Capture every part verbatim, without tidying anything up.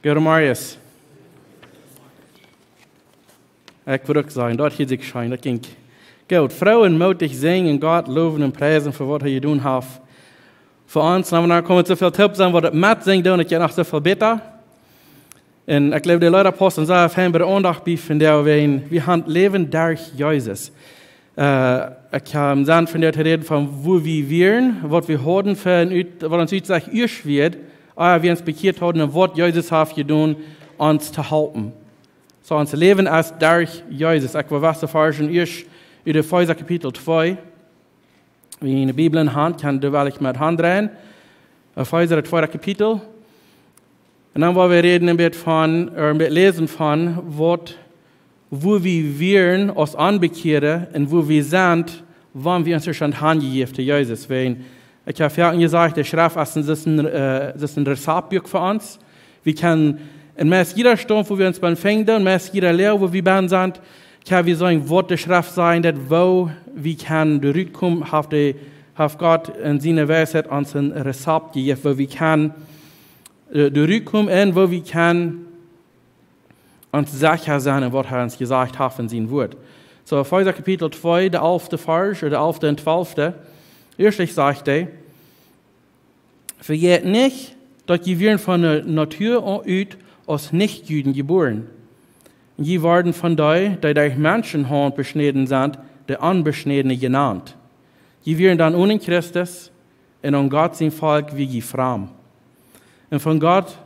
Goodemorjes. Ekj wudd uk sajen, daut hieed sikj scheen, daut jinkj goot. Froo un mootich sinjen, Gott lowen un priesen fa waut hee jedonen haft. Fa ons, nu, nu kjemt soo väl toop sennen, waut daut met sinjen doonen, daut jeit noch soo väl bäta. Un ekj jleew, de Leeda paust sea fein bie de Aundacht bie vondoag, wäajen wie haben Läwen derch Jesus. Äh, ekj hab em Senn vondoag to räden von woo wie wieren, waut wie hauden fa een ut-, waut ons utsach ieescht wia, ea wie ons bekjieet hauden un waut Jesus haft jedonen, ons to halpen. Soo, ons Läwen es derch Jesus. Ekj well waut Varzen ieescht ut Efeesa Kapitel twee. Wäa de Bibel enne Haunt haft, kaun doa woll met Haunt dreien. Efeesa, daut tweede Kapitel. Un dan woa wie räden een bät von, ooda een bät läsen von, waut, woo wie wieren aus Onbekjeade un woo wie sent, wan wie ons ieescht aunjejäft to Jesus. Wäajen, ekj hab foaken jesajcht, de Schreft es een, es een, äh, es een Rezaptbuak fa ons. Wie kjennen en meist jieda Staunt, woo wie ons befinjen, meist jieda Loag, woo wie bennen sent, kjenn wie seenen, waut de Schreft sajcht, daut woo wie kjennen doaderch komen, haft de, haft Gott en siene Weisheit ons een Rezapt jejäft, woo wie kjennen, äh, doaderch komen un woo wie kjennen ons secha sennen en waut hee ons jesajcht haft en sien Wort. Soo, Efeesa Kapitel twee, de alfte Varsch, de alfte un twalfte. Ieescht sajcht hee, Vejät nich, daut jie wieren von de Natua aun ut aus Nichjuden jebuaren. Un jie worden von dee, dee derch Menschenhaunt beschnäden sent, de Onbeschnädne jenant. Jie wieren dan onen Christus, un aun Gott sien Volkj wia jie framd. Un von Gott,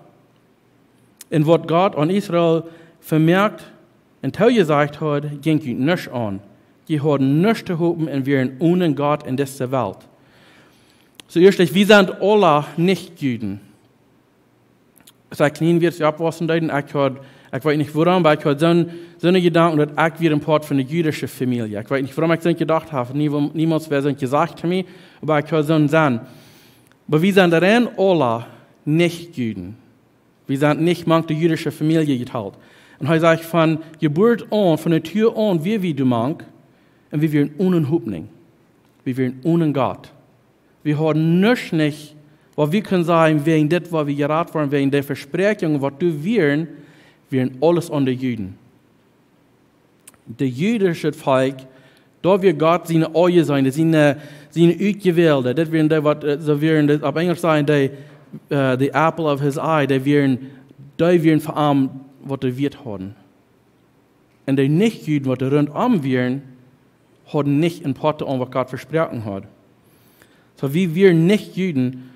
un waut Gott aun Israel vemoakt un toojesajcht haud, jinkj junt nuscht aun. Jie hauden nuscht to hopen un wieren onen Gott en dise Welt. Soo ieescht, wie sent aula Nichjuden. Aus ekj kjlien wia, aus ekj oppwossen deed, un ekj haud, ekj weet nich wuarom, oba ekj haud soon, soone Jedanken, daut ekj wia een Poat von de jüdische Famielje. Ekj weet nich wuarom ekj soont jedocht hab, nie, niemols wäa soont jesajcht to mie, oba ekj haud soon Senn. Oba wie sent rein aula Nichjuden. Wie sent nich mank de jüdische Famielje jetalt. Un hee sajcht, von Jeburt aun, von Natua aun, wia wie doa mank, un wie wieren onen Hopninj. Wie wieren onen Gott. Wie hauden nuscht nich, waut wie kunnen sajen, wäajen dit, waut wie jerat wieren, wäajen de Vespräakjungen, waut doa wieren, wieren aules aun de Juden. De jüdische Volkj, daut wia Gott siene Aunjeseene, siene, siene Utjewälde. Daut wieren dee, waut, äh, soo wieren dee, opp Enjelsch sajen dee, äh, the apple of his eye. Dee wieren, dee wieren fa am, waut dee Wieet hauden. Un de Nichjuden, waut doa runtom wieren, hauden nich een Poat aun, waut Gott vesproaken haud. Soo, wie wieren Nichjuden,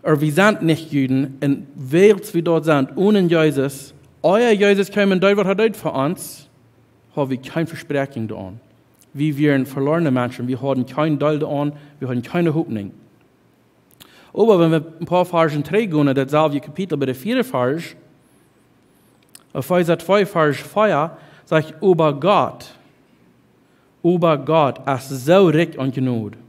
ooda wie sent Nichjuden, un wiels wie daut sent, onen Jesus, ea Jesus kjeem un deed, waut hee deed fa ons, haud wie kjeen Vespräakjunk doaraun. Wie wieren velorne Menschen, wie hauden kjeen Deel doaraun, wie hauden kjeene Hopninj. Oba wan wie een poa Varzen trigjgonen, daut selwje Kapitel bie de vieede Varsch, Efeesa twee Varsch vea, sajcht, oba Gott, oba Gott es soo rikj aun Jnod.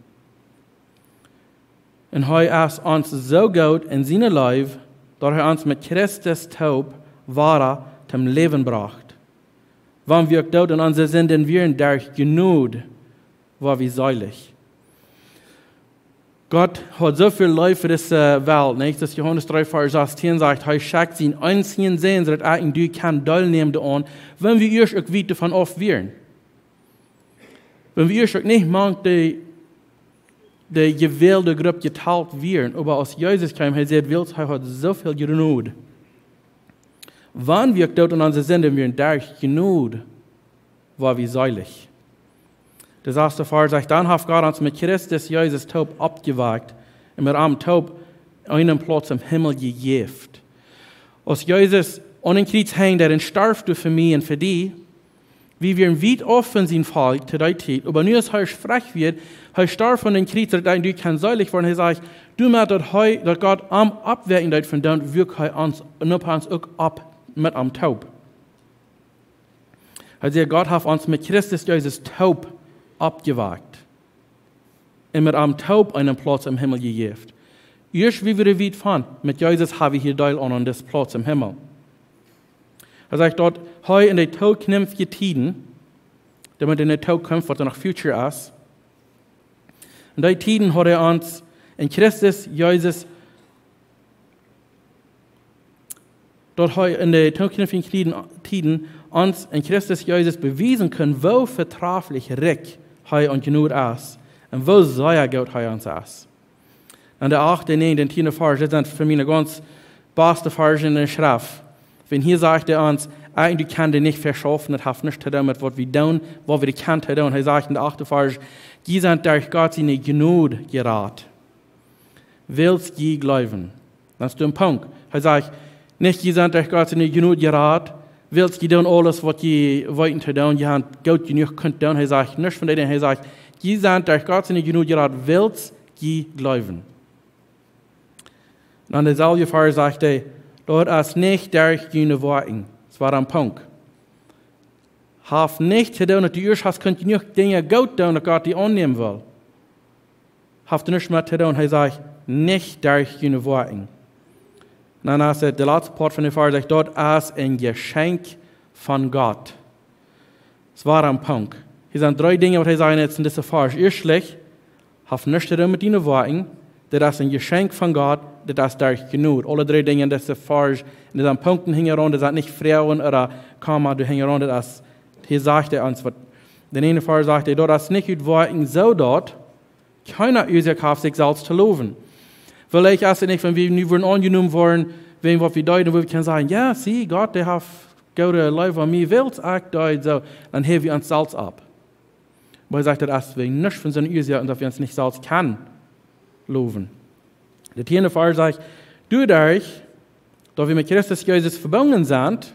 Un hee es ons soo goot en siene Leew, daut hee ons met Christus toop wada toom Läwen brocht. Wan wie uk doot en onse Sinden wieren, derch Jnod woa wie seelich. Gott haud soo väl Leew fa dise Welt, nich? Daut Johanes dree Varsch sastieen sajcht, hee schekjt sienen eensjen Sän, soo daut ekj un du kjennen deelnämen doaraun, wan wie ieescht uk wiet doavon auf wieren. Wan wie ieescht uk nich mank de, de jewälde Grupp jetalt wieren, oba aus Jesus kjeem, hee säd, wiels hee haud soo väl Jnod. Wan wie uk doot en onse Sinden wieren, derch Jnod woa wie seelich. De sasste Varsch sajcht, dan haft Gott ons met Christus Jesus toop oppjewakjt un met am toop eenen Plauz em Himmel jejäft. Aus Jesus aun een Kjriez henjd un storf doa fa mie un fa die, wie wieren wiet auf von sien Volkj to dee Tiet, oba nu aus hee frei wia, hee storf aun een Kjriez, daut ekj un du kjennen seelich woaren. Hee sajcht, doamet daut hee, daut Gott am oppwakjen deed von doot, wuak hee ons, un opp ons uk opp met am toop. Hee säd, Gott haft ons met Christus Jesus toop oppjewakjt un met am toop eenen Plauz em Himmel jejäft. Ieescht wie wieren wiet von, met Jesus ha wie hia Deel aun, aun disen Plauz em Himmel. Hee sajcht doa, hee en de tookjinftje Tieden, doamet en de Tookunft, waut doa noch future es, en dee Tieden haud hee ons en Christus Jesus daut hee en de tookjemftje Tieden, Tieden ons en Christus Jesus bewiesen kunn, woo vetraflich rikj hee aun Jnod es un woo sea goot hee ons es. Un de achte, näajende un tiende Varsch, dit sent fa mie de gaunz baste Varsch en de Schreft. Wan hia sajcht hee ons, eejentlich kaun hee nich veschaufen, daut haft nuscht to doonen met waut wie doonen, waut wie kjennen doonen. Hee sajcht en de achte Varsch: "Jie sent derch Gott siene Jnod jerat, wiels jie jleewen." Dan es doa een Punkt. Hee sajcht nich: "Jie sent derch Gott siene Jnod jerat, wiels jie doonen aules waut jie weeten to doonen, jie haben goot jenuach kunt doonen." Hee sajcht nuscht von dee Dinja. Hee sajcht: "Jie sent derch Gott siene Jnod jerat, wiels jie jleewen." Dan en deselwje Varsch sajcht hee: "Daut es nich derch june Woakjen." Daut wia een Punkt. Haft nich to doonen daut du ieescht hast kunt jenuach Dinja goot doonen daut Gott die aunnämen well. Haft nuscht met to doonen. Hee sajcht: "Nich derch june Woakjen." Un dan es de latste Poat von dän Varsch, sajcht: "Daut es een Jeschenkj von Gott." Daut wia een Punkt. Hia sent dree Dinja waut hee sajcht en disen Varsch. Ieeschtlich, haft nuscht to doonen met diene Woakjen. Dit es een Jeschenkj von Gott. Dit es derch Jnod. Aule dree Dinja en disen Varsch, un doa sent Punkten hinjaraun, daut sent nich Froagen ooda Komma, doa hinjaraun, daut es, hia sajcht hee ons waut. En dän eenen Varsch sajcht hee: "Daut es nich ut Woakjen, soo daut kjeena Uasoak haft, sikj selfst to lowen." Veleicht es et nich, wan wie nu wudden aunjenomen woaren, wäajen waut wie deeden, wua wie kjennen sajen: "Jo, see, Gott, dee haft goode Leew aun mie, wiels ekj deed soo." Dan häw wie ons selfst opp. Oba hee sajcht, daut es wäajen nuscht von soone Uasoak, daut wie ons nich selfst kjennen lowen. De tieende Varsch sajcht: "Doaderch, daut wie met Christus Jesus vebungen sent,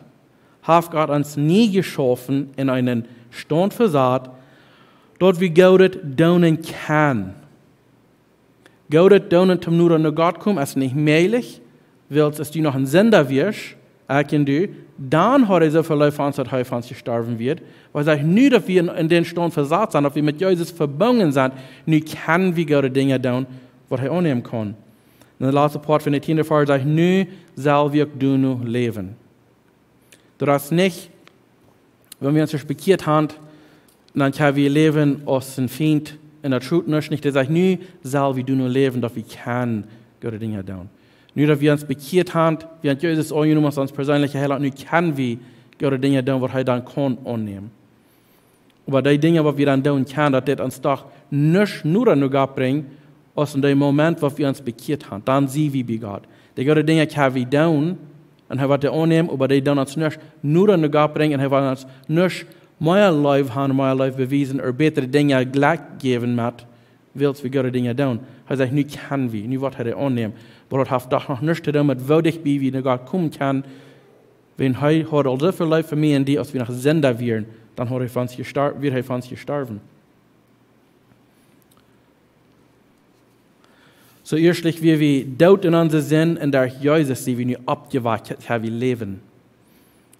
haft Gott ons nie jeschaufen un eenen Staunt vesat, daut wie Goodet doonen kjennen." Goodet doonen toom noda no Gott komen es nich mäajlich, wiels aus du noch een Sinda wieescht, ekj un du, dan haud hee soo väl Leew fa ons, daut hee fa ons jestorwen wia. Oba hee sajcht, nu daut wie en, en dän Staunt vesat sent, daut wie met Jesus vebungen sent, nu kjennen wie goode Dinja doonen, waut hee aunnämen kaun. Un de latste Poat von dän tieenden Varsch sajcht: "Nu sell wie uk doano läwen." Daut es nich, wan wie ons ieescht bekjieet haben, dan kjenn wie läwen aus een Fient un daut schot nuscht nich. Hee sajcht: "Nu sell wie doano läwen, daut wie kjennen goode Dinja doonen." Nu daut wie ons bekjieet haben, wie haben Jesus aunjenomen aus ons perseenlichen Heilaunt, nu kjennen wie goode Dinja doonen, waut hee dan kaun aunnämen. Oba dee Dinja, waut wie dan doonen kjennen, daut deit ons doch nuscht noda no Gott brinjen, aus en dän Moment, waut wie ons bekjieet haben. Dan sent wie bie Gott. Dee goode Dinja kjenn wie doonen, un hee woat dee aunnämen, oba dee doonen ons nuscht noda no Gott brinjen, un hee woat ons nuscht mea Leew haben, mea Leew bewiesen, ooda bätre Dinja jlikj jäwen met, wiels wie goode Dinja doonen. Hee sajcht: "Nu kjennen wie, nu woat hee dee aunnämen." Oba daut haft doch noch nuscht to doonen met woo dicht bie wie no Gott komen kjennen, wan hee haud aul soo väl Leew fa mie un die, aus wie noch Sinda wieren, dan haud hee fa ons jestor-, wia hee fa ons jestorwen. Soo ieeschtlich wia wie doot en onse Sind, un derch Jesus sent wie nu oppjewakjt, haben wie Läwen.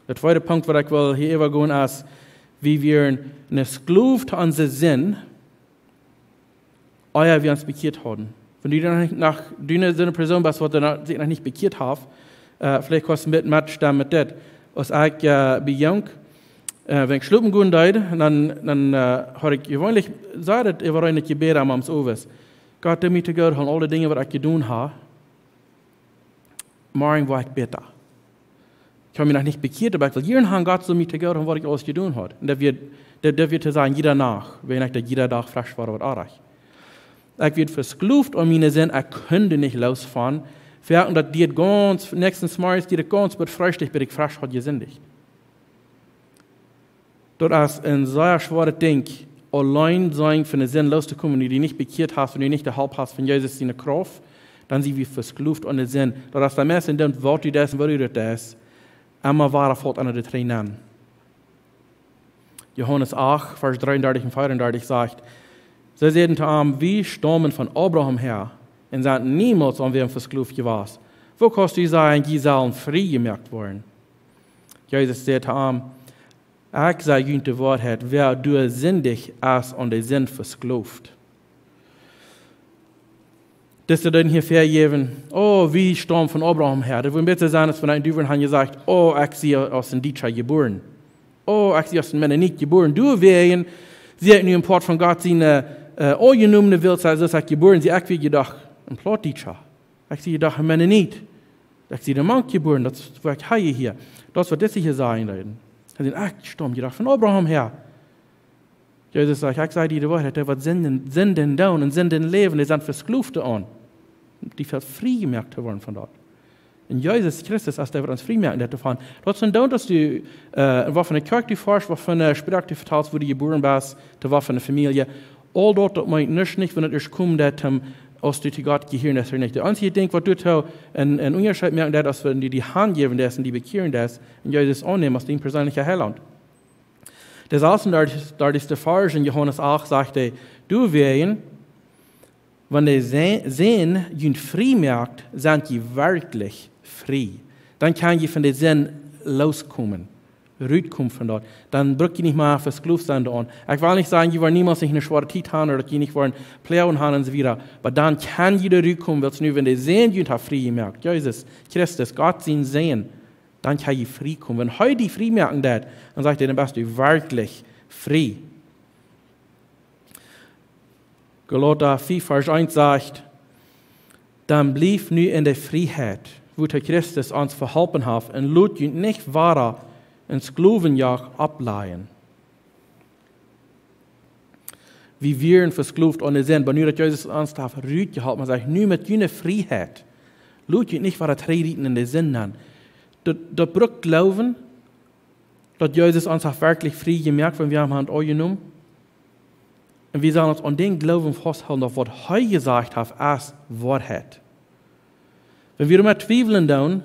De tweede Punkt, waut ekj well hia äwagonen, es, wie wieren een Sklow to onse Sind, ea wie ons bekjieet hauden. Wan du noch nich, noch, du soone Persoon best, waut noch, sikj noch nich bekjieet haft, äh, veleicht kaust du met, metstemmen met dit. Aus ekj, äh, wia junk, äh, wan ekj schlopen gonen deed, dan, dan, äh, haud ekj jeweenlich, säd ekj äwa daut Jebäd aum Owent: "Gott, doo mie to goot hoolen aul de Dinja, waut ekj jedonen hab. Morjen woa ekj bäta." Ekj hab mie noch nich bekjieet, oba ekj well jieren haben, Gott saul mie to goot hoolen, waut ekj aules jedonen haud. Un daut wia, daut, daut wia to sajen, jieda Nacht, wan ekj daut jieda Dach fresch wia, waut oajch. Ekj wia veskloft aun miene Sind, ekj kunn doa nich loos von. Foaken daut diet gaunz, näakjsten Morjes diet daut gaunz bat Freestikj, bat ekj fresch haud jesindicht. Daut es een sea schwoaret Dinkj, auleen sennen von de Sind loos to komen, wan du die nich bekjieet hast, wan du nich de Help hast von Jesus siene Krauft, dan sie wie veskloft aun de Sind. Daut es daut mieeschte, dan waut du deist un woo du daut deist, emma wada faulst du doa trigj nenn. Johanes acht, Varsch dreeundartich un veeaundartich sajcht: "See säden to am: Wie staumen von Abraham her un sent niemols aun wäm veskloft jewast. Woo kaust du sajen, jie sellen frie jemoakt woaren?" Jesus säd to am: "Ekj saj junt de Woarheit, wäa doa sindicht, es aun de Sind veskloft." Daut see dan hia väajäwen: "Oh, wie staumen von Abraham her." Daut wudd een bät sennen, aus wan du wudst haben jesajcht: "Oh, ekj sie aus een Dietscha jebuaren. Oh, ekj sie aus een Mennonit jebuaren. Doawäajen sie ekj nu een Poat von Gott siene, äh, äh, aunjenomne Welt, soo aus ekj jebuaren sie. Ekj wia jedocht een Plautdietscha. Ekj sie jedocht een Mennonit." Ekj sie de Mank jebuaren, daut es waut ekj hia. Daut es waut dise hia sajen deeden. Hee säd: "Ekj staum, jie dachten, von Abraham häa." Jesus sajcht: "Ekj saj die de Woarheit, dee waut Sinden, Sinden doonen un Sinden läwen, dee sent Veskloofte aun, dee väl frie jemoakt to woaren von daut." Un Jesus Christus es dee waut ons frie moaken deit doavon. Daut sent dan, daut du, äh, waut fa eene Kjoakj du foascht, waut fa eene Sproak du vetalst, wua du jebuaren best, to waut fa eene Famielje. Aul daut, daut meent nuscht nich, wan et ieescht kjemt, daut, ähm, aus du to Gott jehieren deist ooda nich. De eensje Dinkj waut doa een, een Unjascheet moaken deit, es wan du die hanjäwen deist un die bekjieren deist un Jesus aunnemen aus dien perseenlicha Heilaunt. De sasuntachtigste Varsch en Johanes acht sajcht hee: "Doawäajen, wan de Sä-, Sän junt frie moakt, sent jie werkjlich frie." Dan kjenn jie von de Sind loskomen, rutkomen von daut. Dan bruck jie nich mea vesklooft sennen doaraun. Ekj well nich sajen, jie woaren niemols nich eene schwoare Tiet haben ooda daut jie nich woaren Ploagen haben un soo wieda. Oba dan kjenn jie doa rutkomen, wiels nu, wan de Sän junt haft frie jemoakt, Jesus Christus, Gott sien Sän, dan kjenn jie frie komen. Wan hee die frie moaken deit, dan sajcht hee, dan best du werkjlich frie. Galata fief Varsch eent sajcht: "Dan blieft nu en de Frieheit, wuatoo Christus ons veholpen haft, un lot junt nich wada een Sklowenjoch oppläajen." Wie wieren vesklooft aun de Sind, oba nu daut Jesus ons haft rutjeholpen, hee sajcht: "Nu met june Frieheit, lot junt nich wada trigjrieten en de Sind nenn." Daut, daut brukt Gloowen, daut Jesus ons haft werkjlich frie jemoakt, wan wie am haben aunjenomen. Un wie sellen ons aun dän Gloowen fausthoolen, daut waut hee jesajcht haft, es Woarheit. Wan wie doa twiewlen doonen,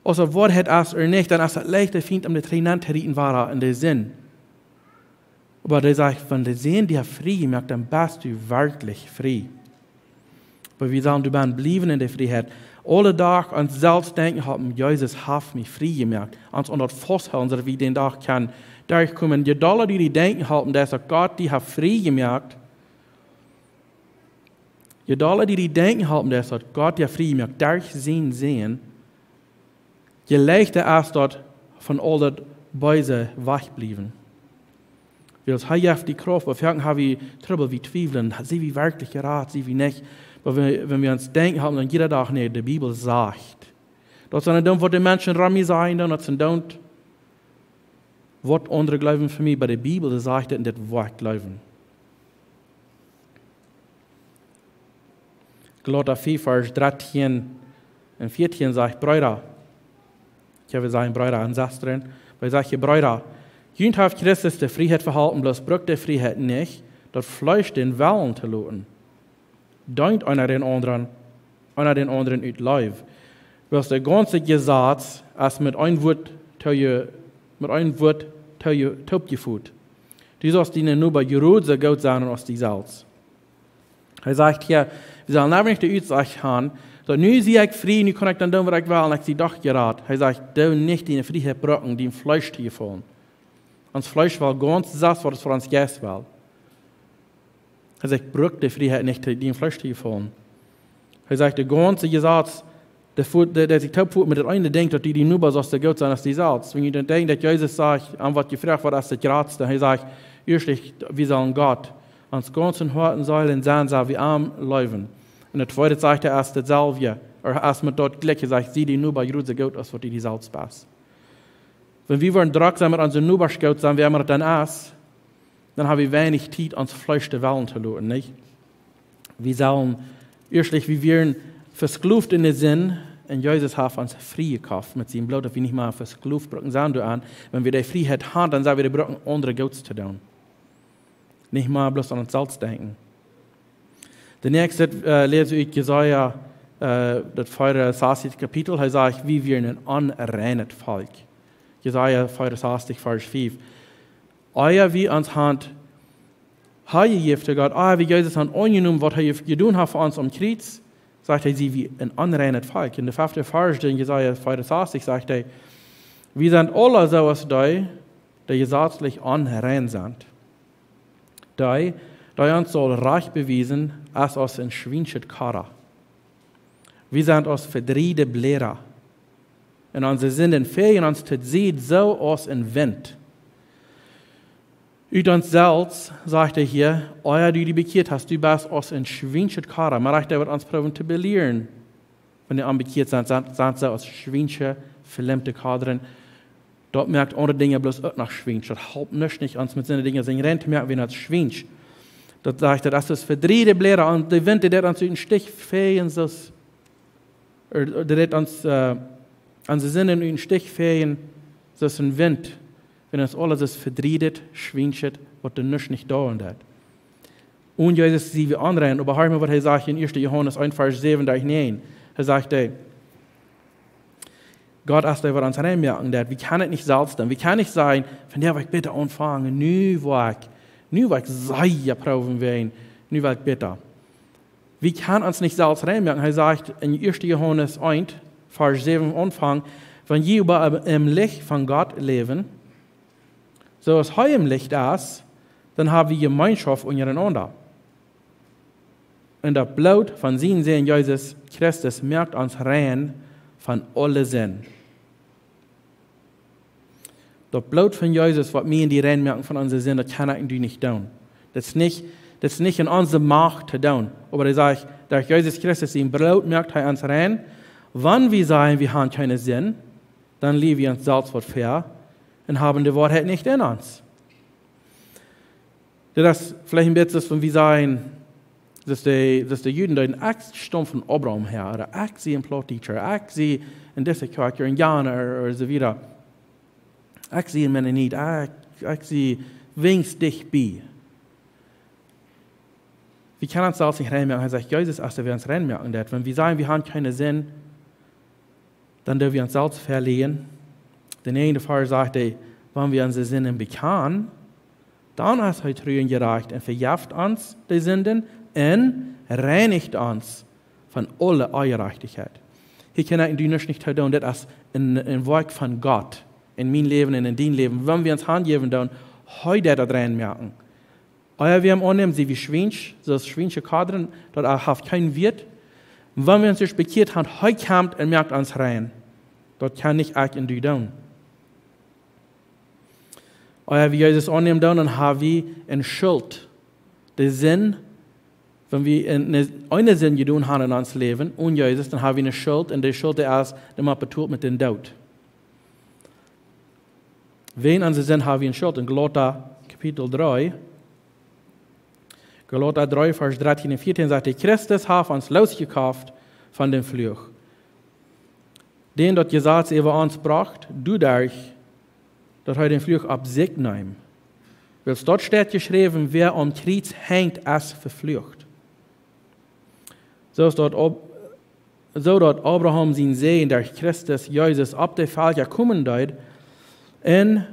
aus et Woarheit es ooda nich, dan es et leicht, de Fient om de Tränen to rieten, wada en de Sind. Oba hee sajcht, wan de Sän die haft frie jemoakt, dan best du werkjlich frie. Oba wie sellen doabie bliewen en de Frieheit. Aule Doag aun selfst denkjen haben: "Jesus haft mie frie jemoakt." Ons aun daut fausthoolen, soo daut wie dän Dach kjennen derchkomen. Je dolla du die denkjen halpen deist, daut Gott die haft frie jemoakt, je dolla du die denkjen halpen deist, daut Gott die haft frie jemoakt derch sienen Sän, je leichta es daut, von aul daut Beese wajchbliewen. Wiels hee jeft die Krauft, oba foaken ha wie Trubbel, wie twiewlen, sie wie werkjlich jerat, sie wie nich. Oba wan, wan wie ons denkjen haben, dan jieda Dach, nä, de Bibel sajcht. Daut sent dan waut de Menschen rom mie sajen, dan daut sent dan waut aundre jleewen von mie, oba de Bibel, dee sajcht et un dit woa ekj jleewen. Galata fief, Varsch dartieen un vieetieen sajcht: "Breeda." Ekj well sajen Breeda un Sestren. Oba hee sajcht hia: "Breeda, junt haft Christus de Frieheit veholpen, bloos brukt de Frieheit nich, daut Fleesch dän Wellen to loten. Deent eena dän aundren, eena dän aundren ut Leew. Wiels daut gaunze Jesaz es met een Wuat too-, met een Wuat too-, toopjefot: Du saust dienen Noba jrod soo goot sennen aus die selfst." Hee sajcht hia, wie sellen nich de Utsach haben, daut nu sie ekj frie, nu kaun ekj dan doonen waut ekj well un ekj sie doch jerat. Hee sajcht, doo nich diene Frieheit brucken, dien Fleesch to jefaulen. Ons Fleesch well gaunz daut, waut fa ons Jeist well. Hee sajcht, bruck de Frieheit nich, dien Fleesch to jefaulen. Hee sajcht, daut gaunze Jesaz, dee foat, dee, dee sikj toopfot met daut eene Dinkj, daut du dienen Noba saust soo goot sennen aus die selfst. Wan jie dan denkjen, daut Jesus sajcht, aun waut jefroacht woat, es daut jratste. Hee sajcht, ieescht, wie sellen Gott ons gaunzen Hoat un Seel un Senn, sell wie am leewen. Un daut tweede sajcht hee, es daut selwje, ooda es met daut jlikj, hee sajcht, sie dienen Noba jrod soo goot aus waut du die selfst best. Wan wie woaren drock sennen met onse Nobasch goot sennen, wäa emma daut dan es, dan ha wie weinich Tiet, ons Fleesch dän Wellen to loten, nich? Wie sellen, ieeschtlich, wie wieren vesklooft en de Sind, un Jesus haft ons frie jekoft met sien Bloot, daut wie nich mea vesklooft brucken sennen doaraun. Wan wie de Frieheit haben, dan sell wie dee brucken, aundre Goots to doonen. Nich mea bloos aun ons selfst denkjen. De näakjste, äh, läs ekj ut Jesaja, äh, daut fiefunsastichste Kapitel. Hee sajcht, wie wieren een onreinet Volkj. Jesaja fiefunsastichste, Varsch fief. Ea wie ons haben hanjejäft to Gott, ea wie Jesus haben aunjenomen, waut hee jedonen haft fa ons aum Kjriez, sajcht hee, sie wie een onreinet Volkj. En de fefte Varsch en Jesaja fiefunsastichste sajcht hee, wie sent aula soo aus dee, dee jesazlich onrein sent. Dee, dee ons saul Rajcht bewiesen, es aus een schwienschet Koda. Wie sent aus vedrieejde Bläda. Un onse Sinden väajen ons to Sied soo aus een Wint. Ut ons selfst, sajcht hee hia, ea du die bekjieet hast, du best aus een schwienschet Koda. Mau rajcht, hee woat ons proowen to belieren. Wan dee onbekjieet sent, sent, sent see aus schwiensche, velämte Kodren. Daut moakt aundre Dinja bloos uk noch schwiensch. Daut halpt nuscht nich, ons met soone Dinja sennen rein to moaken, wan daut schwiensch. Daut sajcht, daut es aus vedrieede Bläda, un de Wint, dee deit ons ut dän Stich feien, soo aus, ä, dee deit ons, ä, onse Sinden ut dän Stich feien, soo aus een Wint. Wan ons aules es vedrieet, schwiensch, waut doa nuscht nich doonen deit. Onen Jesus sent wie onrein, oba horch mol, waut hee sajcht en ieeschte Johanes eent, Varsch säwen bat näajen. Hee sajcht, hee, Gott es dee, waut ons rein moaken deit. Wie kjennen et nich selfst doonen. Wie kjennen nich sajen, vondoag woa ekj bäta aunfangen, nu woa ekj, nu woa ekj sea proowen woaren, nu woa ekj bäta. Wie kjennen ons nich selfst rein moaken. Hee sajcht en ieeschte Johanes eent, Varsch säwen Aunfang, wan jie oba em Licht von Gott läwen, soo aus hee em Licht es, dan hab wie Jemeenschoft unjarenaunda. Un daut Bloot von sienen Sän Jesus Christus moakt ons rein von aule Sind. Daut Bloot von Jesus, waut mie un die rein moaken von onse Sind, daut kaun ekj un du nich doonen. Daut es nich, daut es nich en onse Macht to doonen. Oba hee sajcht, derch Jesus Christus sien Bloot moakt hee ons rein. Wan wie sajen, wie haben kjeene Sind, dan läajen wie ons selfst waut ver un haben de Woarheit nich en ons. Daut es veleicht een bät soo aus wan wie sajen, daut de, daut de Juden deeden, ekj staum von Abraham häa, ooda ekj sie een Plautdietscha, ekj sie een dise Kjoakj, een Janer, ooda soo wieda. Ekj sie een Mennonit, ekj, ekj sie weens dicht bie. Wie kjennen ons selfst nich rein moaken. Hee sajcht, Jesus es dee, waut ons rein moaken deit. Wan wie sajen, wie haben kjeene Sind, dan doo wie ons selfst veläajen. De näajende Varsch sajcht, wan wie onse Sinden bekjanen, dan es hee tru un jerajcht un vejeft ons de Sinden un reinicht ons von aule Onjerajchtichkjeit. Hia kaun ekj un du nuscht nich to doonen, daut es een, een Woakj von Gott en mien Läwen un en dien Läwen. Wan wie ons hanjäwen doonen, hee deit daut rein moaken. Ea wie am aunnämen, sent wie schwiensch, soo aus schwiensche Kodren, daut haft kjeen Wieet. Wan wie ons ieescht bekjieet haben, hee kjemt un moakt ons rein. Daut kaun nich ekj un du doonen. Ea wie Jesus aunnämen doonen, dan hab wie eene Schult. De Sind, wan wie eene, eene, eene Sind jedonen haben en ons Läwen, onen Jesus, dan hab wie eene Schult, un de Schult, dee es emma betolt met dän Doot. Wäajen onse Sind hab wie eene Schult. En Galata Kapitel dree, Galata dree, Varsch dartieen un vieetieen sajcht hee, Christus haft ons loosjekoft von dän Fluch, dän daut Jesaz äwa ons brocht, doaderch, daut hee dän Fluch opp sikj neem. Wiels daut steit jeschräwen, wäa aum Kjriez henjt, es veflucht. Soo es daut Ab-, soo daut Abraham sien Sän derch Christus Jesus opp de Velkja komen deed, un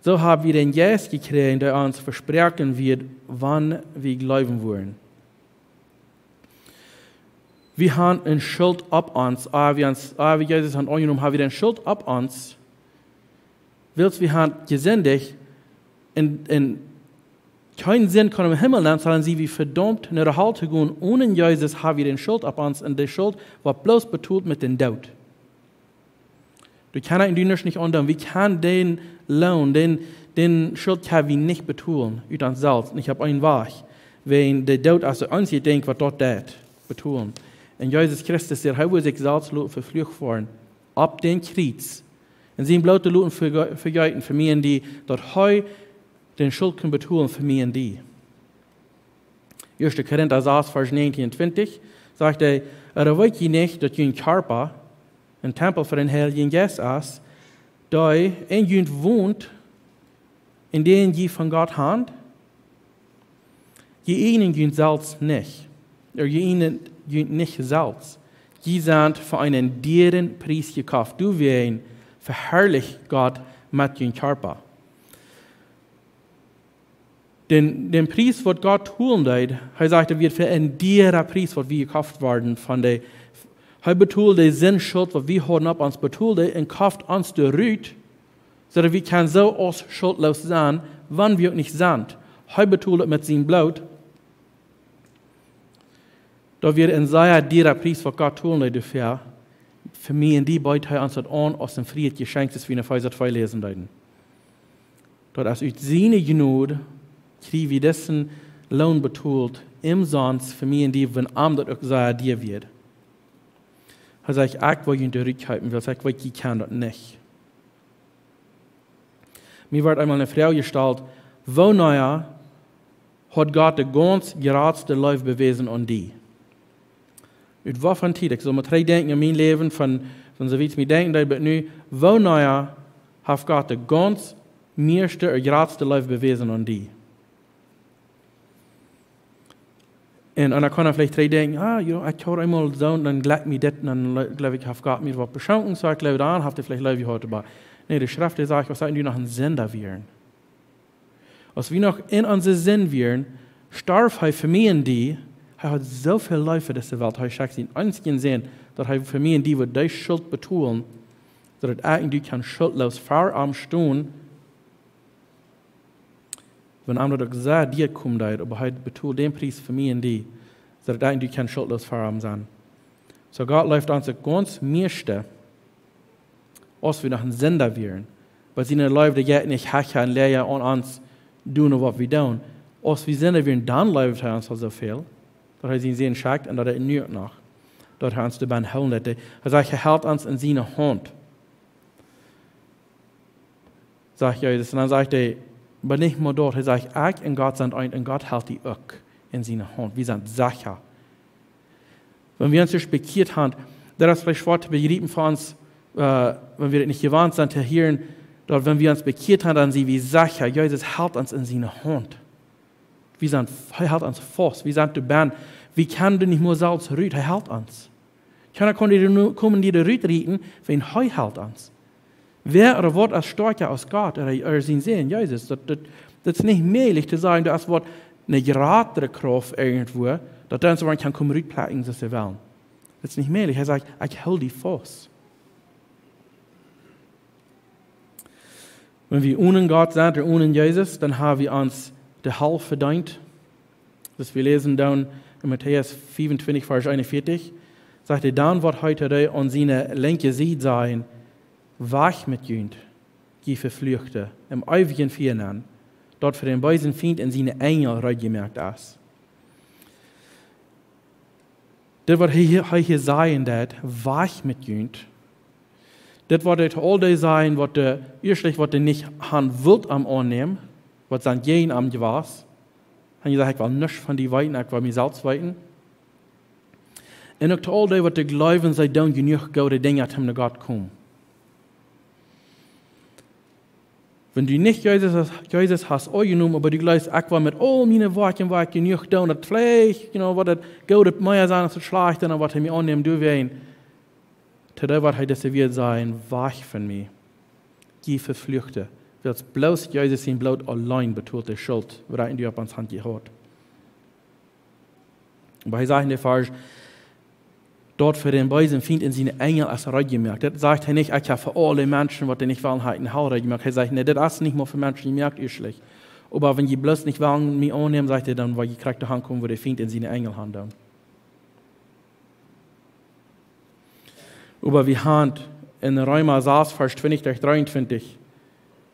soo hab wie dän Jeist jekjräajen, dee ons vesproaken wort, wan wie jleewen wudden. Wie haben eene Schult opp ons, ea wie ons, ea wie Jesus haben aunjenomen, hab wie eene Schult opp ons, wiels wie haben jesindicht un, un kjeene Sind kaun em Himmel nenn, sonda sent wie vedaumt, no de Hal to gonen. Onen Jesus hab wie eene Schult opp ons, un de Schult woat bloos betolt met dän Doot. Doa kaun ekj un du nuscht nich aundoonen. Wie kjennen dän Loon, dän, dän Schult kjenn wie nich betolen, ut ons selfst, nich opp eenen Wajch. Wäajen de Doot es daut eensje Dinkj, waut daut deit, betolen. Un Jesus Christus säd, hee wudd sikj selfst loten veflucht woaren opp dän Kjriez. Un sien Bloot to loten veje-, vejeeten fa mie un die, daut hee dän Schult kunn betolen fa mie un die. Ieeschte Korinta sas, Varsch näajentieen un twintich, sajcht hee, ooda weet jie nich, daut jun Kjarpa een Tempel fa dän Heiljen Jeist es, dee en junt wont, un dän jie von Gott haben? Jie eajnen junt selfst nich, ooda jie eajnen junt nich selfst. Jie sent fa eenen dieren Pries jekoft. Doawäajen veharlicht Gott met jun Kjarpa. Dän, dän Pries, waut Gott tolen deed, hee sajcht, daut wia fa een diera Pries, waut wie jekoft worden von de, hee betold de Sindschult, waut wie hauden opp ons, betold hee un koft ons doarut, soo daut wie kjennen soo aus schultloos sennen, wan wie uk nich sent. Hee betold et met sien Bloot. Daut wia een sea diera Pries, waut Gott tolen deed doafäa. Fa mie un die beet hee ons daut aun aus een frieet Jeschenkj, soo aus wie en Efeesa twee läsen deeden. Daut es ut siene Jnod kjrie wie disen Loon betolt, omsonst, fa mie un die, wan am daut uk sea dia wia. Hee sajcht: "Ekj well junt rutjäwen, wiels ekj weet, jie kjennen daut nich." Mie wort eemol eene Froag jestalt: "Wanea haft Gott de gaunz jratste Leew bewäsen aun die?" Ut waut fa Tiet, ekj saul mol trigj denkjen en mien Läwen von, von soo wiet ekj denkjen deed bat nu, wanea haft Gott de gaunz mieeschte un jratste Leew bewäsen aun die? Un, un dan kaun eena veleicht trigj denkjen: "Ah, jo, ekj haud eemol soo, un dan jlikj mie dit, un dan le-, jleew ekj, haft Gott mie waut jeschonken, soo ekj jleew, dan haft hee veleicht Leew jehaut, oba nä, de Schreft, dee sajcht, waut sajcht, aus wie noch en Sinda wieren. Aus wie noch en onse Sind wieren, storf hee fa mie un die." Hee haud soo väl Leew fa dise Welt, hee schekjt sienen eensjen Sän, daut hee fa mie un die wudd dee Schult betolen, soo daut ekj un du kjennen schultloos ver am stonen. Wan am daut uk sea dia komen deed, oba hee betold dän Pries fa mie un die, soo daut ekj un du kjennen schultloos ver am sennen. Soo Gott leeft ons uk gaunz mieeschte, aus wie noch en Sinda wieren. Wiels siene Leew, dee jeit nich hecha un läaja aun ons doonen, waut wie doonen. Aus wie Sinda wieren, dan leeft hee ons aul soo väl, daut hee sienen Sän schekjt un daut hee nu noch, daut hee ons doabie hoolen deit. Hee sajcht, hee helt ons en siene Haunt, sajcht Jesus. Un dan sajcht hee, oba nich mau daut, hee sajcht, ekj un Gott sent eent un Gott helt die uk en siene Haunt. Wie sent secha. Wan wie ons ieescht bekjieet haben, daut es veleicht schwoa to bejriepen fa ons, äh, wan wie daut nich jewant sent to hieren, daut wan wie ons bekjieet haben, dan sent wie secha, Jesus helt ons en siene Haunt. Wie sent, hee helt ons faust, wie sent doabie, wie kjennen doa nich mea selfst rut, hee helt ons. Kjeena kaun die nu komen, die doa rutrieten, wiels hee helt ons. Wäa ooda waut es stoakja aus Gott ooda, ooda sien Sän, Jesus? Daut, daut, daut es nich mäajlich to sajen, doa es waut, eene jratre Krauft irjentwua, daut dan soo waut kaun komen rutplekjen, soo aus hee well. Daut es nich mäajlich. Hee sajcht, ekj hool die faust. Wan wie onen Gott sent, ooda onen Jesus, dan haben wie ons de Hal vedeent. Daut wie läsen dan en Matäus fiefuntwintich, Varsch eenunvieetich, sajcht hee: "Dan woat hee to dee aun siene lenkje Sied sajen: Wajch met junt, jie Vefluachte, em eewjen Fia nenn, daut fa dän beesen Fient un siene Enjel reed jemoakt es." Dit waut hee, hee hia sajen deit, wajch met junt. Dit waut hee to aul dee sajen, waut dee, ieeschtlich waut dee nich haben wullt am aunnämen, waut sent jäajen am jewast. Un hee sajcht, ekj well nuscht von die weeten, ekj well mie selfst weeten. Un uk to aul dee, waut dee jleewen, see doonen jenuach goode Dinja, om no Gott to komen. Wan du nich Jesus hast, Jesus hast aunjenomen, oba du jleefst, ekj well met aul miene Woakjen, waut ekj jenuach doo, daut veleicht, you know, woat daut Goode mea sennen aus daut Schlajchte, dan woat hee mie aunnämen, du ween. To dee woat hee dise Wieed sajen: Wajch von mie, jie Vefluachte, wiels bloos Jesus sien Bloot auleen betolt de Schult, waut du opp ons hast jehaut. Oba hee sajcht en dän Varsch, daut fa dän beesen Fient un siene Enjel es reed jemoakt. Daut sajcht hee nich, ekj hab fa aule Menschen, waut dee nich wellen, hab ekj eene Hal reed jemoakt. Hee sajcht, nä, daut es nich mea fa Menschen jemoakt, ieeschtlich. Oba wan jie bloos nich wellen mie aunnämen, sajcht hee, dan woa jie krakjt doahan komen, wua de Fient un siene Enjel han doonen. Oba wie haben en Reema sas, Varsch twintich bat dreeuntwintich,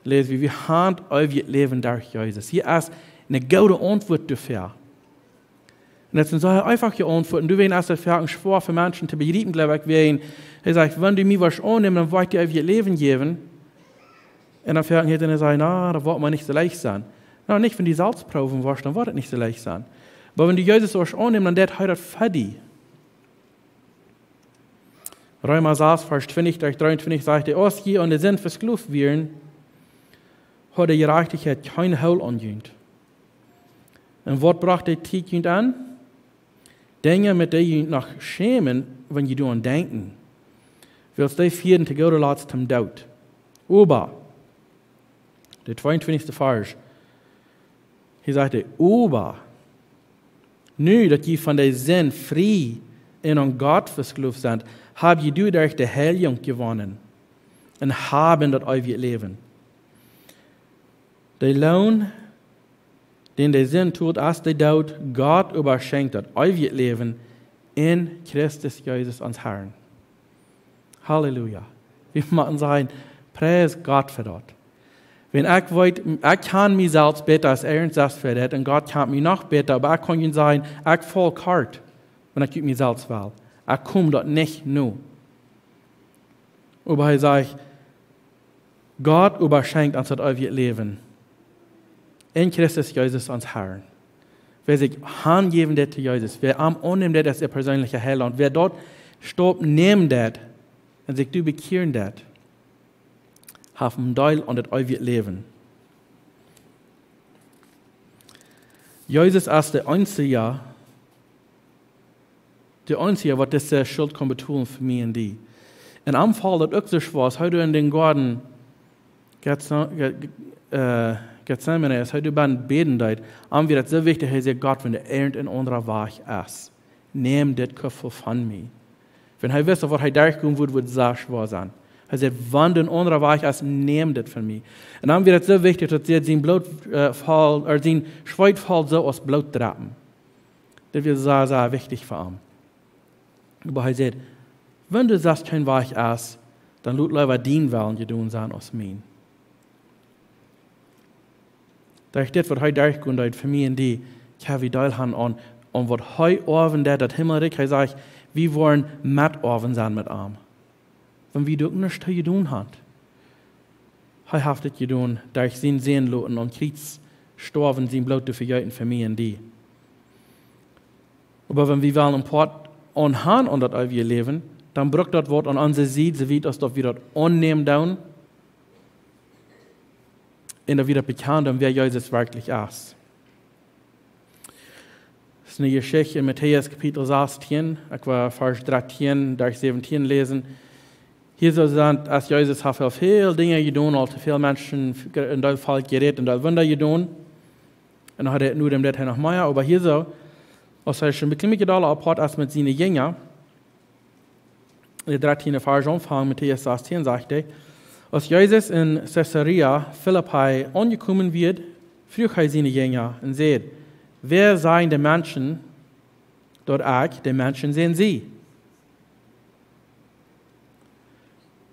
läs wie, wie haben eewjet Läwen derch Jesus. Hia es eene goode Auntwuat doafäa. Un daut es eene sea eenfache Auntwuat. Un doawäajen es daut foaken schwoa fa Menschen to bejriepen, jleew ekj, wäajen hee sajcht, wan du mie woascht aunnämen, dan woa ekj die eewjet Läwen jäwen. Un dan foaken hieet hee sajen, na, daut woat mau nich soo leicht sennen. Na, nich, wan du selfst proowen woascht, dan woat daut nich soo leicht sennen. Oba wan du Jesus woascht aunnämen, dan deit hee daut fa die. Reema sas, Varsch twintich bat dreeuntwintich sajcht hee: Aus jie aun de Sind vesklooft wieren, haud de Jerajchtichkjeit kjeen Holt aun junt. Un waut brocht de Tiet junt aun? Dinja, met dee jie junt noch schämen, wan jie doaraun denkjen. Wiels dee fieeden to gooda Latst toom Doot. Oba, de tweeuntwintichste Varsch, hia sajcht hee: Oba nu, daut jie von de Sind frie un aun Gott vesklooft sent, hab jie doaderch de Heiljunk jewonnen un haben daut eewje Läwen. De Loon, dän de Sind tolt, es de Doot, Gott oba schenkjt daut eewje Läwen en Christus Jesus, ons Herrn. Halleluja. Wie motten sajen, pries Gott fa daut. Wan ekj weet, ekj kjan mie selfst bäta aus irjentwäa fa daut, un Gott kjant mie noch bäta, oba ekj kaun junt sajen, ekj faul kort, wan ekj ut mie selfst well. Ekj kom daut nich no. Oba hee sajcht: Gott oba schenkjt ons daut eewje Läwen en Christus Jesus, ons Herrn. Wäa sikj hanjäwen deit to Jesus, wäa am aunnämen deit aus äa perseenelja Heilaunt, wäa daut Staup nämen deit un sikj doa bekjieren deit, haft een Deel aun daut eewje Läwen. Jesus es de eensje, de eensje, waut dise Schult kaun betolen fa mie un die. Un am foll daut uk soo schwoa, aus hee doa en dän Goaden Gethse-, Ge-, Ge-, äh, Gethsemane, aus hee doa bäden deed, am wia daut soo wichtich, hee säd: Gott, wan doa irjent een aundra Wajch es, nämm dit Kuffel von mie. Wan hee wist, waut hee derchgonen wudd, wudd daut sea schwoa sennen. Hee säd: Wan doa een aundra Wajch es, nämm dit von mie. Un am wia daut soo wichtich, daut hee sien Bloot, äh, foll, ooda sien Schweet foll soo aus Bloot droppen. Daut wia sea, sea wichtich fa am. Oba hee säd: Wan du sajchst, kjeen Wajch es, dan lot leewa dien Wellen jedonen sennen aus mien. Daut es dit, waut hee derchgonen deed fa mie un die, kjenn wie deelhan aun, aun waut hee oawen deed, daut Himmelrikj. Hee sajcht, wie woaren Metoawen sennen met am, wan wie doa nuscht to jedonen haben. Hee haft dit jedonen derch sienen Sän loten aum Kjriez stoawen, sien Bloot to vejeeten fa mie un die. Oba wan wie wellen een Poat aun han aun daut eewje Läwen, dan brukt daut waut aun onse Sied, soo wiet aus daut wie daut aunnämen doonen un daut wie daut bekjanen doonen, wäa Jesus werkjlich es. Daut es eene Jeschicht en Matäus Kapitel sastieen, ekj woa Varsch drettieen bat säwentieen läsen. Hia soo sajcht, aus Jesus haft väl, väl Dinja jedonen, aul to väl Menschen, een Deel Volkj jerät, een Deel Wunda jedonen. Un dan haud hee nu däm, daut hee noch mea, oba hia soo, aus hee schon bekjlimmt jedonen apoat es met siene Jinja, de drettiende Varsch aunfangen, Matäus sastieen, sajcht hee: Aus Jesus en Caesarea Philippi aunjekomen wia, fruach hee siene Jinja un säd: Wäa sajen de Menschen, daut ekj de Menschensän sie?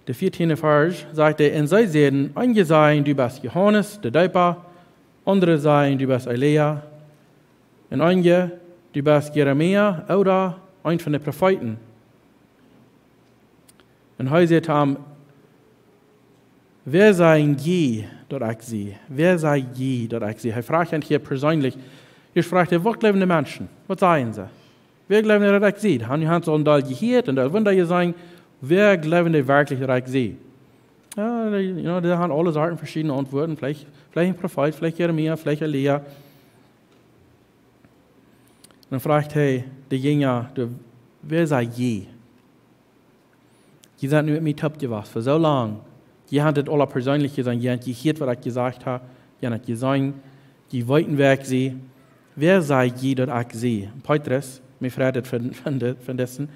De vieetiende Varsch sajcht hee: Un see säden: Eenje sajen, du best Johanes de Deepa, aundre sajen, du best Elia, un eenje, du best Jeremia ooda eent von de Profeeten. Un hee säd to an: Wäa sajen jie, daut ekj sie? Wäa sajen jie, daut ekj sie? Hee fruach an hia perseenlich. Hia fruach hee: Waut jleewen de Menschen? Waut sajen see? Wäa jleewen dee, daut ekj sie? Dee han, dee han soo een Deel jehieet un een Deel Wunda jeseenen. Wäa jleewen dee werkjlich, daut ekj sie? Jo, dee, you know, dee han aule Sorten veschiedne Auntwuaden. Veleicht, veleicht een Profeet, veleicht Jeremia, veleicht Elia. Un dan fruach hee de Jinja: Du, wäa sajen jie? Jie sent nu met mie toop jewast fa soo lang. Jie han dit aula perseenlich jeseenen, jie han jehieet, waut ekj jesajcht hab, jie han daut jeseenen, jie weeten, wäa ekj sie. Wäa sajen jie, daut ekj sie? Petrus, mie freit et von, von di-, von disen.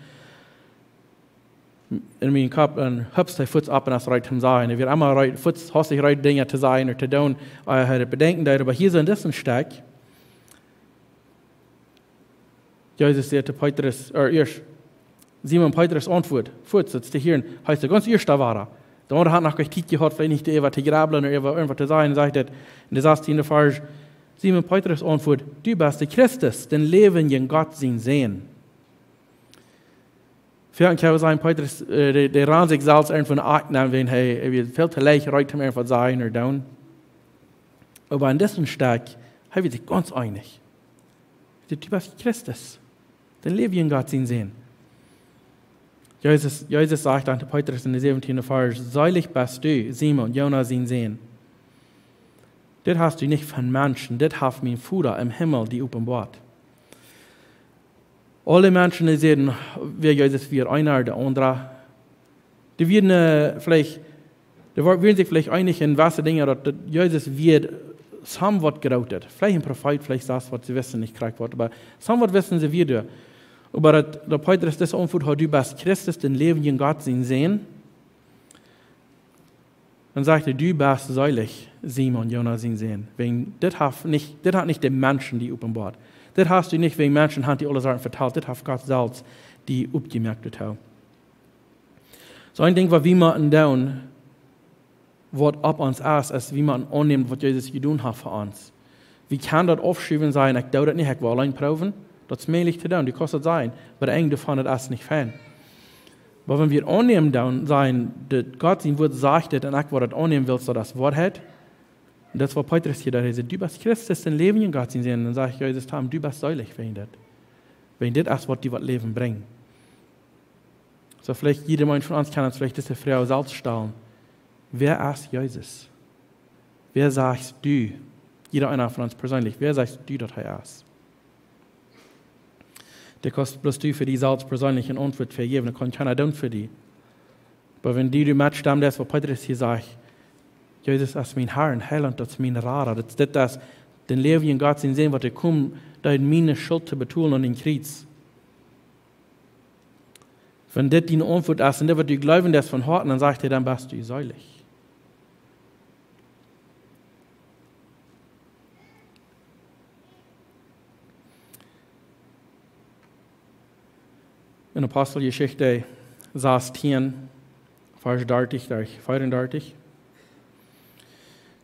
En mien Kopp, un hupst hee fuaz opp un es reed toom sajen. Hee wia emma reed, fuaz, hastich reed Dinja to sajen ooda to doonen, ea hee daut bedenkjen deed. Oba hia soo en disen Stekj, Jesus säd to Petrus, ooda ieescht, Simon Petrus auntwuad, fuaz, daut es de Herr, hee es de gaunz ieeschta wada. De aundra haud noch kjeen Tiet jehaut, veleicht nich äwa to jrablen ooda äwa irjentwaut to sajen, sajcht et en de sastieende Varsch: Simon Petrus auntwuad: Du best de Christus, dän läwendjen Gott sien Sän. Väl Kjoakj sajen, Petrus, äh, dee, dee rand sikj selfst irjentwoo aunenn, wan hee, hee wia väl to leicht reed, om irjentwaut sajen ooda doonen. Oba en disen Stekj, hee wia sikj gaunz eenich. Hee säd: Du best Christus, dän läwendjen Gott sien Sän. Jesus, Jesus sajcht dan to Petrus en de säwentiende Varsch: Seelich best du, Simon, Jona sien Sän. Dit hast du nich von Menschen, dit haft mien Voda em Himmel die openboat. Aule Menschen, dee säden, wäa Jesus wia, eena ooda de aundra, dee wieren, äh, veleicht, dee wa-, wieren sikj veleicht eenich en jewesse Dinja, daut, daut Jesus wia somewhat grootet. Veleicht een Profeet, veleicht daut, waut see wisten, nich krakjt waut, oba somewhat wisten see, wäa doa. Oba daut, daut Petrus dise Auntwuat haud: Du best Christus, dän läwendjen Gott sien Sän. Dan sajcht hee: Du best seelich, Simon, Jona sien Sän. Wäajen dit haft nich, dit haft nich de Menschen die openboat. Dit hast du nich, wäajen Menschen han die aule Sachen vetalt. Dit haft Gott selfst die opjemoakt, vetalt. Soo een Dinkj, waut wie motten doonen, waut opp ons es, es, wie motten aunnämen, waut Jesus jedonen haft fa ons. Wie kjennen daut aufschuwen, sajen: Ekj doo daut nich, ekj well auleen proowen. Daut es mäajlich to doonen, du kaust daut sajen, oba de Enj doavon, daut es nich fein. Oba wan wie aunnämen, dan sajen, daut Gott sien Wort sajcht dit un ekj woa daut aunnämen, wiels daut es Woarheit. Un daut es waut Petrus hia deed. Hee säd: "Du best Christus, dän läwendjen Gott sien Sän." Dan sajcht Jesus to am: "Du best seelich wäajen dit. Wäajen dit es waut die waut Läwen brinjt." Soo veleicht jieda eena von ons kaun ons veleicht dise Froag selfst stalen: Wäa es Jesus? Wäa sajchst du, jieda eena von ons perseenlich, wäa sajchst du daut hee es? Daut kaust bloos du fa die selfst perseenlich eene Auntwuat jäwen, daut kaun kjeena doonen fa die. Oba wan du, du metstemt, daut es waut Petrus hia sajcht: "Jesus es mien Herr un Heilaunt, daut es mien Rada. Daut, daut es dän läwendjen Gott sien Sän, waut hee kjeem, dee miene Schult to betolen aun dän Kjriez." Wan dit diene Auntwuat es un daut waut du jleewen deist von Hoaten, dan sajcht hee: "Dan best du seelich." En Aposteljeschicht sastieen, Varsch dartich derch veeaundartich.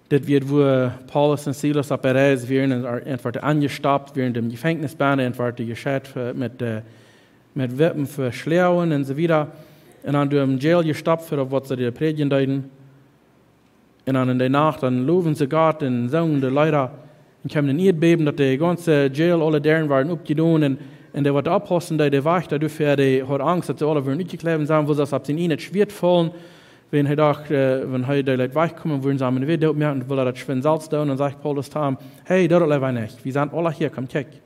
Dit wia, wua Paulus un Silas opp de Reis wieren un, un woaren aunjestopt, wieren em Jefenkjnis bennen un woaren jescheit fa, met, äh, met Wippen fa Schloagen un soo wieda. Un dan doa em Jail jestopt fa waut see doa prädjen deeden. Un dan en de Nacht, dan lowen see Gott un sungen de Leeda. Un kjeem een Ieedbäben, daut de gaunze Jail, aule Däaren wieren oppjedonen. Un, un dee waut oppaussen deed, de Wajchta doafäa, dee haud Angst, daut see aule wudden utjekjleeft sennen, wudd see opp sien ieejnet Schwieet faulen. Wan hee docht, äh, wan hee dee leet wajchkomen, wudden see am en de Welt doot moaken, wull hee daut schwind selfst doonen. Un dan sajcht Paulus to am: "Hey, doo daut leewa nich. Wie sent aule hia, komm, kjikj."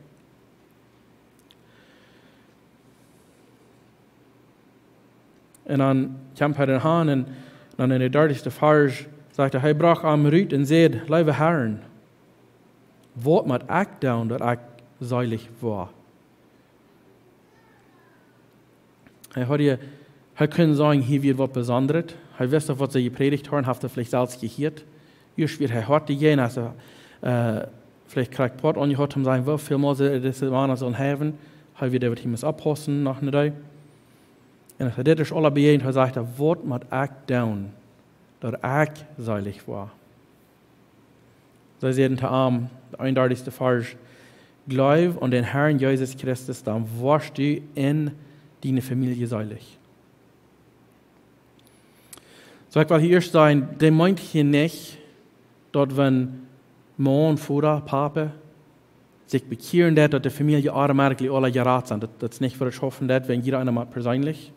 Un dan kjemt hee doa aun un dan en dän dartichsten Varsch sajcht hee: "Hee brocht am rut un säd: Leewe Herren, waut mott ekj doonen, daut ekj seelich woa?" Hee haud hia, hee kunn sajen, hia wia waut Besondret. Hee wist, daut waut see jeprädicht hauden, haft hee veleicht selfst jehieet. Ieescht wia hee hoat doajäajen, aus hee, äh, veleicht krakjt Poat aunjehieet, om to sajen, woo väl mol see dise Mana sullen haben. Hee wia doa waut hee must oppaussen, noch ne Deel. Un aus hee dit es aula bejäajent, hee sajcht: "Waut mott ekj doonen, daut ekj seelich woa?" See säden to am, dän eenundartichsten Varsch: "Jleew aun dän Herrn Jesus Christus, dan woascht du un diene Famielje seelich." Soo, ekj well hia ieescht sajen, dee meent hia nich, daut wan Maun, Voda, Papa sikj bekjieren deit, daut de Famielje automatically aula jerat sent. Daut, daut es nich waut ekj hopfen deit, wan jieda eena mott perseenlich.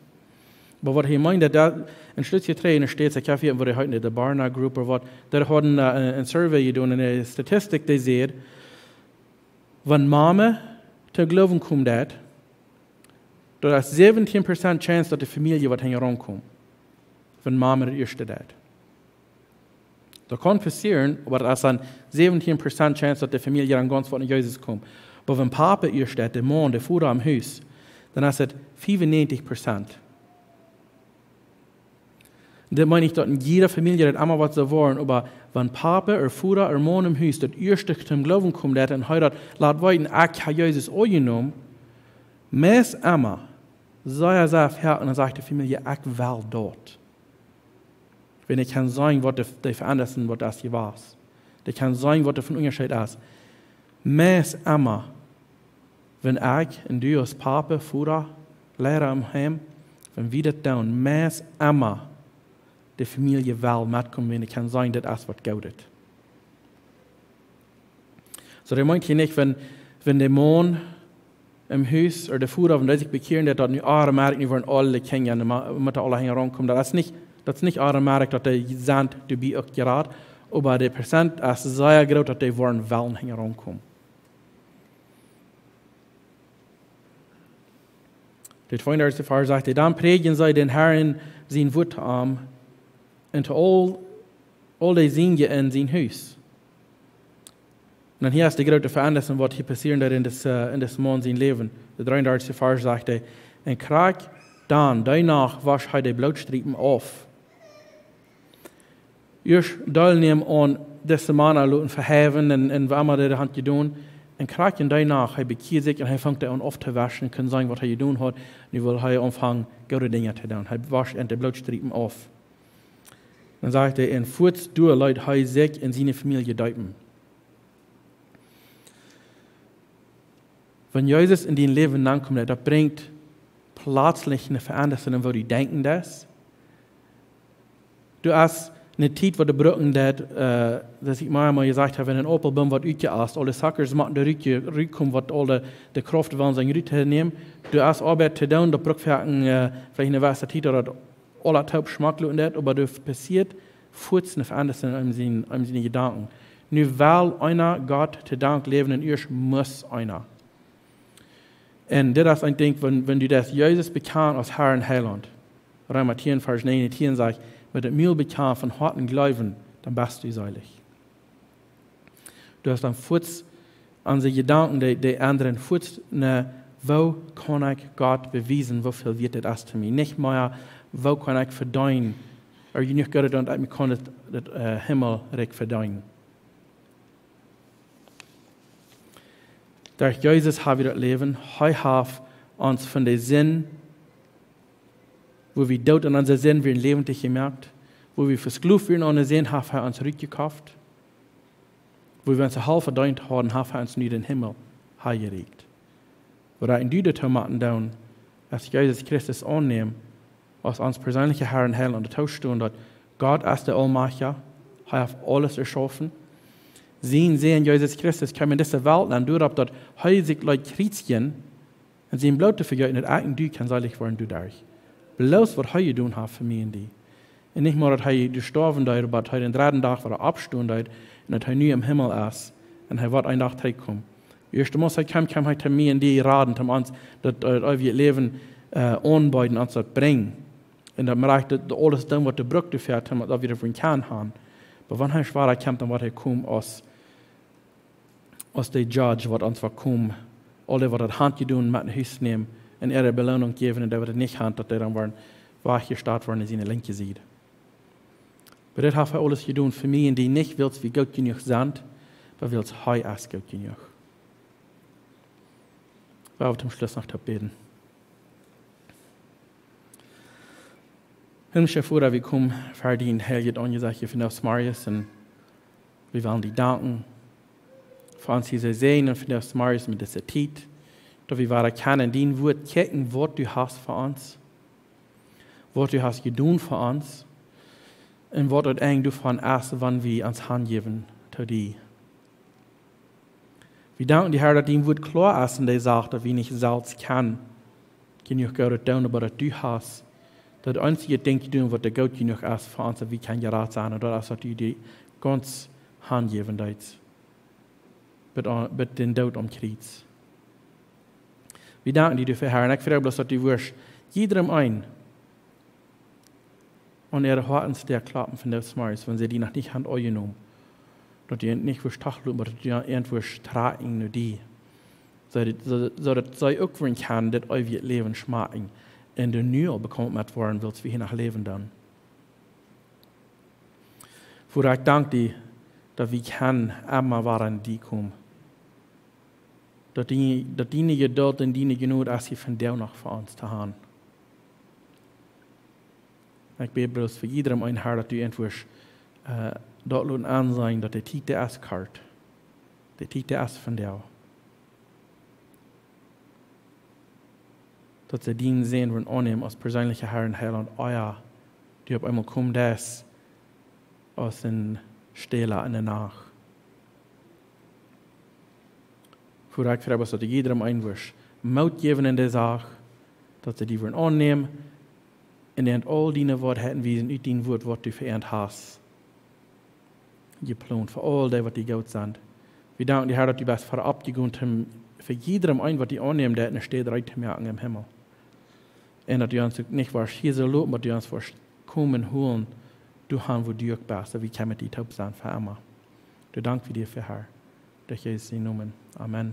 Oba waut hee meent, daut, daut en Stootje trigj en de States, ekj hab hia, waut hee heet, de Barna Group ooda waut, dee hauden, äh, een, een Survey jedonen, un de Statistik, dee säd, wan Mama to Gloowen kjemt, daut, daut es seventeen percent chance, daut de Famielje woat hinjaraun komen. Wan Mama daut ieeschte deit. Daut kaun passieren, oba daut es dan seventeen percent chance, daut de Famielje dan gaunz woat no Jesus komen. Oba wan Papa ieescht deit, de Maun, de Voda em Hus, dan es daut fiefunnäajentich Prozent. Dit meen ekj, daut en jieda Famielje daut emma woat soo woaren, oba wan Papa ooda Voda ooda Maun em Hus daut ieeschte to Gloowen kjemt, daut un hee daut lat weeten, ekj hab Jesus aunjenomen, meist emma, sea, sea foaken, dan sajcht de Famielje: "Ekj well daut." Wan ekj kaun seenen, waut de, de Veendrunk, waut daut jewast. Ekj kaun seenen, waut doa fa een Unjascheet es. Meist emma, wan ekj un du aus Papa, Voda, Liera em Heim, wan wie daut doonen, meist emma de Famielje well metkomen, wan ekj kaun seenen, daut es waut Goodet. Soo, daut meent hia nich, wan, wan de Maun em Hus ooda de Voda, wan dee sikj bekjieren, daut, daut nu automatically, nu woaren aule Kjinja, nu ma-, motten aule hinjaraun komen. Daut es nich, daut es nich automatic, daut dee sent doabie uk jerat, oba de Prozent es sea groot, daut dee woaren wellen hinjaraun komen. De tweeundartichste Varsch sajcht: "Dan prädjen see dän Herrn sien Wuat to am un to aul, aul dee Sienje en sien Hus." Un dan hia es de groote Veendrunk, waut hia passieren deed en dis, äh, en dis Maun sien Läwen. De dreeundartichste Varsch sajcht hee: "Un krakjt dan, dee Nacht wosch hee de Blootstriepen auf." Ieescht deelnämen aun dise Mana loten vehiewen un, un waut emma dee haud jedonen. Un krakjt en dee Nacht, hee bekjieed sikj un hee funk aun auftowoschen un kunn seenen, waut hee jedonen haud. Nu wull hee aunfangen, goode Dinja to doonen. Hee wosch an de Blootstriepen auf. Dan sajcht hee: "Un fuaz doa leet hee sikj un siene Famielje deepen." Wan Jesus en dien Läwen aunkomen deit, daut brinjt plötzlich ne Veendrunk en woo du denkjen deist. Du hast ne Tiet, wua du brucken deist, äh, daut ekj mol, mol jesajcht hab, wan een Aupelboom woat utjeast, aule Suckers motten doa rut, rutkomen, waut aul de, de Krauft wellen sennen rut to nämen. Du hast Oabeit to doonen, daut brukt fa een, äh, veleicht ne jewesse Tiet, daut aula toop schmock luten deed, oba daut passieet fuaz ne Veendrunk en siene, en siene Jedanken. Nu well eena Gott to Dank läwen un ieescht mott eena. Un dit es een Dinkj, wan, wan du daut Jesus bekjanst aus Herr un Heilaunt. Reema tieen, Varsch näajen un tieen sajcht: "Met daut Mul bekjanen, von Hoaten jleewen, dan best du seelich." Du hast dan fuaz aun de Jedanken, dee, dee endren, fuaz no: "Woo kaun ekj Gott bewiesen, woo väl wieet dit es to mie?" Nich mea: "Woo kaun ekj vedeenen, ooda jenuach Geld, daut ekj mie kaun daut, daut, äh, Himmelrikj vedeenen?" Derch Jesus hab wie daut Läwen. Hee haft ons von de Sind, wua wie doot en onse Sind wieren, läwendich jemoakt. Wua wie vesklooft wieren aun de Sind, haft hee ons rutjekoft. Wua wie ons de Hal vedeent hauden, haft hee ons nu dän Himmel hanjerieekjt. Waut wie nu doatoo motten doonen, es Jesus Christus aunnämen aus ons perseenlicha Herr un Heilaunt, un doatoo stonen, daut Gott es de Aulmajchtja, hee haft aules erschaufen. Sien Sän Jesus Christus kjeem en dise Welt nenn, doaderch daut hee sikj leet kjriezjen un sien Bloot to vejeeten, daut ekj un du kjennen seelich woaren doaderch. Bloos waut hee jedonen haft fa mie un die. Un nich mau daut hee jestorwen deed, oba daut hee dän dredden Dach wada oppstonen deed un daut hee nu em Himmel es un hee woat een Dach trigjkomen. Ieescht mott hee kjeem, kjeem hee to mie un die raden, om ons daut, äh, eewje Läwen, äh, aunbeeden, ons daut brinjen. Un daut moakt daut, daut aules doonen, waut de Bruck doafäa, daut wie daut wudden kjennen haben. Oba wan hee wada kjemt, dan woat hee komen aus, aus de Judge, waut ons woat komen, aule, waut daut haben jedonen, met no Hus nämen un äare Beloonunk jäwen, un dee, waut daut nich haben, daut dee dan woaren wajchjestat woaren en siene linkje Sied. Oba dit haft hee aules jedonen fa mie un die, nich wiels wie goot jenuach sent, oba wiels hee es goot jenuach. Lot ons toom Schluss noch toop bäden. Himlischa Voda, wie komen ver dien heiljet Aunjesecht vondoag zemorjes un wie wellen die danken fa ons hia to sennen un vondoag zemorjes met dise Tiet, daut wie wada kjennen dien Wuat kjikjen, waut du hast fa ons, waut du hast jedonen fa ons un waut daut Enj doavon es, wan wie ons hanjäwen to die. Wie danken die, Herr, daut dien Wuat kloa es en dee Sach, daut wie nich selfst kjennen jenuach Goodet doonen, oba daut du hast daut eensje Dinkj jedonen, waut doa goot jenuach es fa ons, daut wie kjennen jerat sennen, un daut es, daut du die gaunz hanjäwen deetst, bat, bat dän Doot aum Kjriez. Wie danken die doafäa, Herr, un ekj froag bloos, daut du wurscht jiedrem eenen aun äare Hoaten kloppen vondoag zemorjes, wan see die noch nich haben aunjenomen. Daut du an nich wurscht toochloten, oba daut du an wurscht trakjen no die. Soo daut, soo, soo daut see uk wudden kjennen daut eewje Läwen schmakjen un doa nu aul bekaunt met woaren, wiels wie hia noch läwen dan. Voda, ekj dank die, daut wie kjennen emma wada no die komen. Daut die, daut diene Jedult un diene Jnod es hia vondoag noch fa ons to haben. Ekj bäd bloos fa jiedrem eenen, Herr, daut du an wurscht, äh, daut loten enseenen, daut de Tiet es kort. De Tiet es vondoag. Daut see dienen Sän wudden aunnämen aus perseenlicha Herr un Heilaunt, ea du opp eemol komen deist aus een Stäla en de Nacht. Voda, ekj froag bloos, daut du jiedrem eenen wurscht Moot jäwen en dee Sach, daut see die wudden aunnämen un an aul diene Woarheiten wiesen ut dien Wuat, waut du fa an hast jeplont, fa aul dee, waut die goot sent. Wie danken die, Herr, daut du best ver ons jegonen, om fa jiedrem eenen, waut die aunnämen deit, ne Städ reed to moaken em Himmel. Un daut du ons uk nich woascht hia soo loten, oba daut du ons woascht komen holen, doahan, wua du uk best, daut wie kjennen met die toop sennen fa emma. Doa dank wie die fa, Herr. Derch Jesus sienen Nomen. Amen.